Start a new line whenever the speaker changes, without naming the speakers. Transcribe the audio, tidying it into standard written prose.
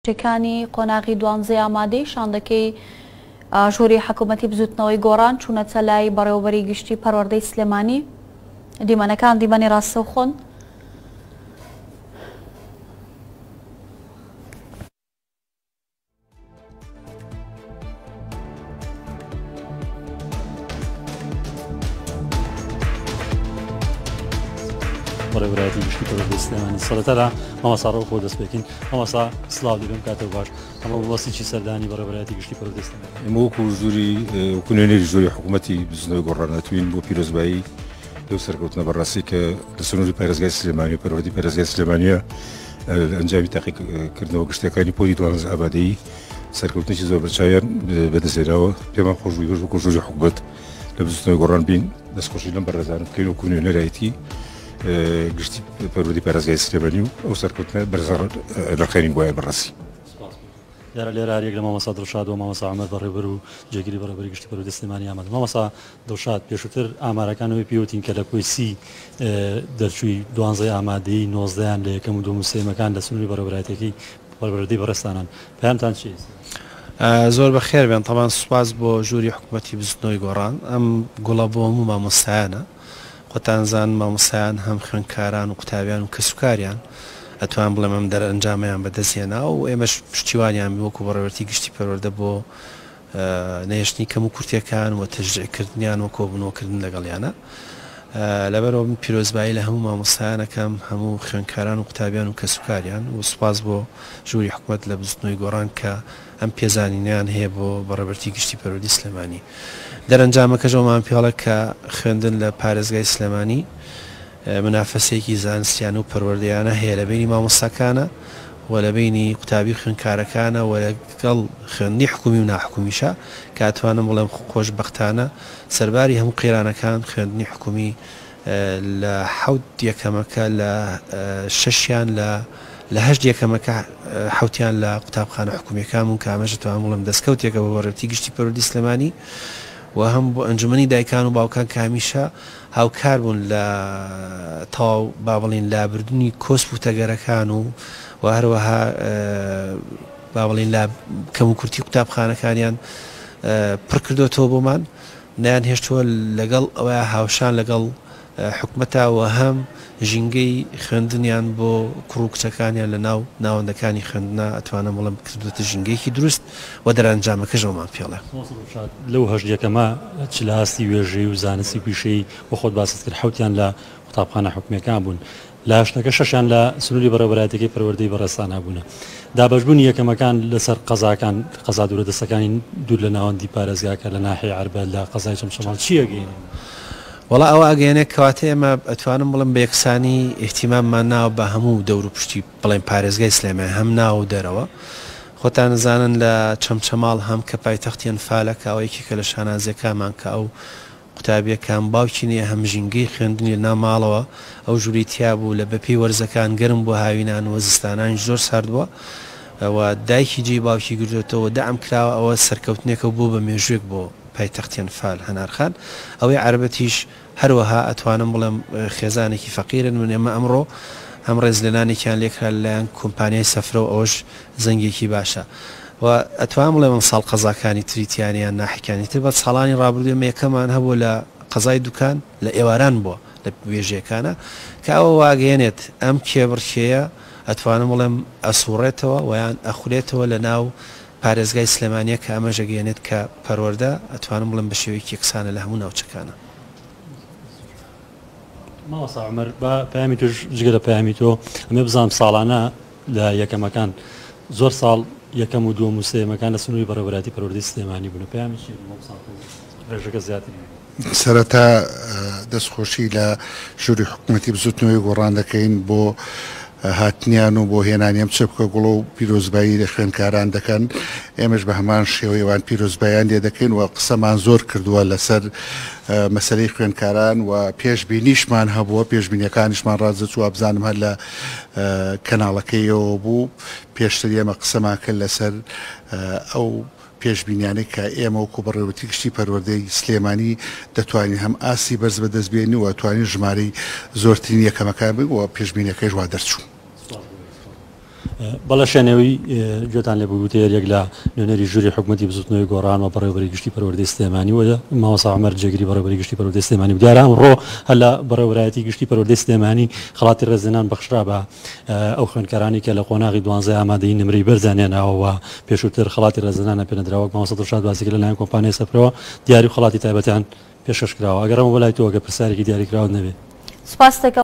گشتیەکانی قۆناغی دوانزەی ئامادەی شاندەکەی ژووری حکوومەتی بزوتنەوەی گۆڕان چوونەتە لای بەڕێوەبەری گشتی پەروەردەی سلێمانی دیمەنەکان دیمەنی ڕاستەوخۆن.
بەڕێوەبەرایەتی گشتی پەروەردەی سلێمانی سەرەتا لە مامۆستا ڕەوفەوە دەست پێکەین مامۆستا سڵاو لێبێم کاتەوە باش ئەمە بەسی چی سەردانی بەڕێوەبەرایەتی گشتی پەروەردەی سلێمانی
ئێمە وەکو ژووری وەکو نوێنەری ژووری حکوومەتی بزنەوەی گۆڕان هاتووین بۆ پیرۆزبایی لەو سەرکەوتنە بەڕاستی کە لە سنووری پارێزگای سلێمانی و پەروەردەی پارێزگای سلێمانیە لە ئەنجامی تاقیکردنەوە گشتیەکانی پۆلی دوانزە ئامادەیی سەرکەوتنێکی زۆر بەرچاویان بەدەستهێناوە پێمان خۆش بوو وەکو ژووری حکوومەت لە بزوتنەوەی گۆڕان بین دەستخۆشی لەم بەڕێزانە بکەین وەکو نوێنەرایەتی گشتی پەروەردەی پارێزگای سلێمانی و ئەو سەرکەوتنە بەرزە نرخێنین بۆیان بەڕاستی.
دیارە لێرە هەریەک لە مامۆستا دڵشاد و مامۆستا عومەر بەڕێوبەر و جێگری بەڕێوبەری گشتی پەروەردەی سلێمانی ئامادەن. مامۆستا دڵشاد پێشووتر ئامارەکان ئەوەی پێوتین کە لە کۆی 30 دەرچووی دوانزەی ئامادەیی نۆزدەیان لە یەکەم و دووەم و سێیەمەکان لە سنووری بەڕێوبەرایەتیەکەی پەروەردەی بەڕێزتانن. پەیامتان چییە ئێستا؟
زۆر بەخێر بێن. تەبان سوپاس بۆ ژووری حکومەتی بزوتنەوەی گۆڕان. ئەم گوڵە بۆ هەموو مامۆستایانە. خۆتان زانن مامۆستایان هەم خوێندکاران و قوتابیان و کەسوکاریان ئەتوانم بڵێم ئەم دەرئەنجامەیان بەدەست هێنا و ئێمەش پشتیوانیان بووین وەکو بەڕێوەبەرێتی گشتی پەروەردە بۆ نەهێشتنی کەموکورتیەکان و تەشجیع کردنیان و کۆبوونەوەکردن لەگەڵیانە. لەبەرئەوە من پیرۆزبایی لە هەموو مامۆستایان ئەکەم، هەموو خوێندکاران و قوتابیان و کەسوکاریان و سوپاس بۆ ژووری حکومەت لە بزوتنەوەی گۆڕان کە ئەم پێزانینەیان هەیە بۆ بەڕێوەبەرێتی گشتی پەروەردەی سلێمانی. دەرەنجامەکەش ئەوەمان پێڵێ کە خوێندن لە پارێزگای سلێمانی منافەسەیەکی زانستیانە و پەروەردەیانە هەیە لە بەینی مامۆستاکانە و لە بەینی قوتابی و خوێندکارەکانە و لەگەڵ خوێندنی حکومی و ناحکومیشە کە ئەتوانم بڵێم خۆشبەختانە سەرباری هەموو قەیرانەکان خوێندنی حکومی لە حەوت یەکەمەکە لە شەشیان لە لە هەشت یەکەمەکە حەوتیان لە قوتابخانە حکومیەکان بوون کە ئەمەش دەتوانم بڵێم دەستکەوتێکە بۆ بەڕێوەبەرێتی گشتی پەروەردەی سلێمانی و هەم بۆ ئەنجومەنی دایکان و باوکان کە هەمیشە هاوکار بوون لە تەواو با بڵێین لابردنی کۆسپ و تەگەرەکان و و هەروەها با بڵێین لا کەموکورتی قوتابخانەکانیان پڕ کردۆتەوە بۆمان نەیانهێشتووە لەگەڵ ئەوەیا هاوشان لەگەڵ حکومەتا و هەم ژینگەی خوێندنیان بۆ کوڕ و کچەکانیان لە ناو ناوەندەکانی خوێندنا ئەتوانم بڵێم کردووەتە ژینگەیەکی دروست و دەرئەنجامەکەش ئەومان پێڵێ.
مامۆستا دڵشاد لەو هەشت یەکەمە چ لە ئاستی وێژەیی و زانستی و پیشەیی وە خۆت باست کرد حەوتیان لە قوتابخانە حکومیەکان بوون لە هەشتەکە شەشیان لە سنووری بەڕێوەبەرایەتیەکەی پەروەردەی بەڕێزتانا بوونە. دابەشبوونی یەکەمەکان لەسەر قەزاکان، قەزا دوورە دەستەکانی دوور لە ناوەندی پارێزگاکە، لە ناحیەی عەربەت، لە قەزای چەمچەماڵ چی ئەگەیەنێ؟
وەڵا ئەوە ئەگەیەنێ کەواتە ئێمە ئەتوانم بڵێم بە یەکسانی ئیهتیماممان ناوە بە هەموو دەوروپشتی بڵێین پارێزگای سلێمانی هەم ناو و دەرەوە. خۆتان ئەزانن لە چەمچەماڵ هەم کە پایتەختی ئەنفالە کە ئەوە یەکێکە لە شانازیەکانمان کە ئەو قوتابیەک کە هەم باوکی نیە هەم ژینگەی خوێندنی لە ناو ماڵەوە ئەو ژوورەی تیا بوو لە بەپێی وەرزەکان گەرم بووە هاوینان و زستانانیش زۆر سارد بووە و دایکی جێی باوکی گرتۆتەوە و دەعم کراوە ئەوە سەرکەوتنێکە و بووە بە مێژووێک بۆ پایتەختی ئەنفال هەنارخان ئەوەی عەربەتیش هەروەها ئەتوانم بڵێم خێزانێکی فەقیرن من ئێمە ئەمڕۆ هەم ڕێزلێنانێکیان لێکرا لەلایەن کۆمپانیای سەفرەوە ئەوەش زەنگێکی باشە و ئەتوانم بڵێم ئەمساڵ قەزاکانی تری تیا نیە یان ناحیکانی تر بەس ساڵانی ڕابردوو ئێمە یەکەمان هەبووە لە قەزای دوکان لە ئێواران بووە لە وێژەکانە کە ئەوە واگەیەنێت ئەم کێبڕکێیە ئەتوانم بڵێم ئەسوڕێتەوە و یان ئەخولێتەوە لە ناو پارێزگای سلێمانیە کە ئەمەش ئەگەیەنێت کە پەروەردە ئەتوانم بڵێم بە شێوەیەکی یەکسانە لە هەموو ناوچەکانە.
مامۆستا عومەر با پەیامی تۆش جگە لە پەیامی تۆ ئەمێ بزانم ساڵانە لە یەکەمەکان زۆر ساڵ یەکەم و دووەم و سێیەمەکان لە سنووری بەڕێوەبەرایەتی پەروەردەی سلێمانی بوون پەیامی چی بوو ئەمساڵ ڕێژەکە زیاتر بوو؟
سەرەتا دەستخۆشی لە ژووری حکومەتی بزوتنەوەی گۆڕان دەکەین بۆ هاتنیان و بۆ هێنانی ئەم چەپکە گوڵە و پیرۆزبایی لە خوێندکاران دەکەن ئێمەش بە هەمان شێوەی ئەوان پیرۆزبایان لێ دەکەین و قسەمان زۆر کردووە لەسەر مەسەلەی خوێندکاران و پێشبینیشمان هەبووە پێشبینیەکانیشمان ڕاست دەچوو وابزانم هەر لە کەناڵەکەیەوە بوو پێشتر ئێمە قسەمان کرد لەسەر ئەو پێشبینیانەی کە ئێمە وەکو بەڕێوەبەری گشتی پەروەردەی سلێمانی دەتوانین هەم ئاستی بەرز بەدەست بێنین و توانین ژمارەی زۆرترین یەکەمەکان بین و پێشبینیەکەیش وا دەرچوو.
بەڵێ شێنەوی گوێتان لێ بوو گوتەی هەریەک لە نوێنەری ژووری حکومەتی بزوتنەوەی گۆڕان و بەڕێوەبەری گشتی پەروەردەی سلێمانی و مامۆستا عومەر جێگری بەڕێوەبەری گشتی پەروەردەی سلێمانی و دیارە ئەمڕۆ هەر لە بەڕێوەبەرایەتی گشتی پەروەردەی سلێمانی خەڵاتی ڕێزلێنان بەخشرا بە ئەو خوێندکارانی کە لە قۆناغی دوانزەی ئامادەیی نمرەی بەرزیان هێناوە و پێشووتر خەڵاتی ڕێزلێنانیان پێنەدراوە وەک مامۆستا دڵشاد باسی کرد لەلایەن کۆمپانیای سەفرەوە دیاری و خەڵاتی تایبەتیان پێشکەش کراوە ئەگەڕێمەوە بۆ لای تۆ ئەگەر پرسیارێکی دیاریکراوت نەبێ.
سوپاست دەکەم.